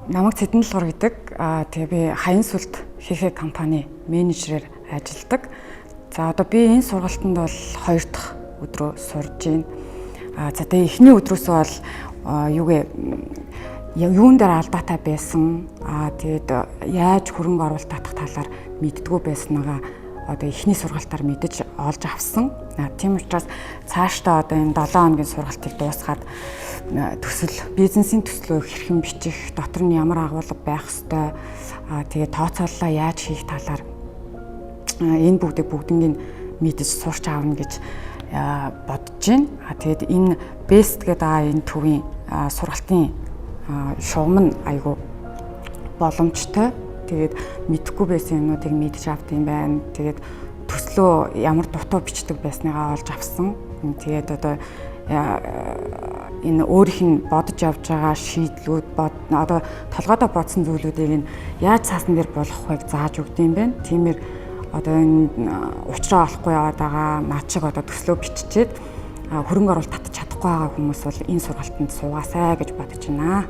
Намайг Цэдэнлгор гэдэг. Тэгээ би Хаян сүлд ХХ компани менежерээр ажилладаг. За, одоо би энэ сургалтанд бол хоёр дахь өдрөө сурж байна. За, тэгээ эхний өдрөөсөө бол юугээ юун дээр алдаатай байсан. Тэгээд яаж хөрөнгө оруулалт татах талаар мэддгүү байснагаа одоо эхний сургалтаар мэдэж олж авсан. Тийм учраас цаашдаа одоо энэ 7 хоногийн сургалтыг дуусгаад төсөл, бизнесийн төслөө хэрхэн бичих, дотор нь ямар агуулга байх ёстой, тэгээд тооцооллоо яаж хийх талаар энэ бүгдийг бүгднийг мэдэж сурч аавна гэж бодож байна. Тэгээд энэ BEST гэдэг байгаа энэ төвийн сургалтын шугам нь айгүй боломжтой. Тэгээд мэдэхгүй байсан юмнуудыг мэдэж авд юм байна. Тэгээд төслөө ямар дутуу бичдэг байсныгаа олж авсан. Тэгээд одоо энэ өөрийнх нь бодож явж байгаа шийдлүүд, одоо толгойдоо бодсон зүйлүүдийг нь яаж цаасан дээр болгох вэ зааж өгд юм байна. Тиймэр одоо энэ учраа олохгүй яваад байгаа над шиг одоо төслөө биччихээд хөрөнгө оруулалт татаж чадахгүй байгаа хүмүүс бол энэ сургалтанд суугаасай гэж бодож байна.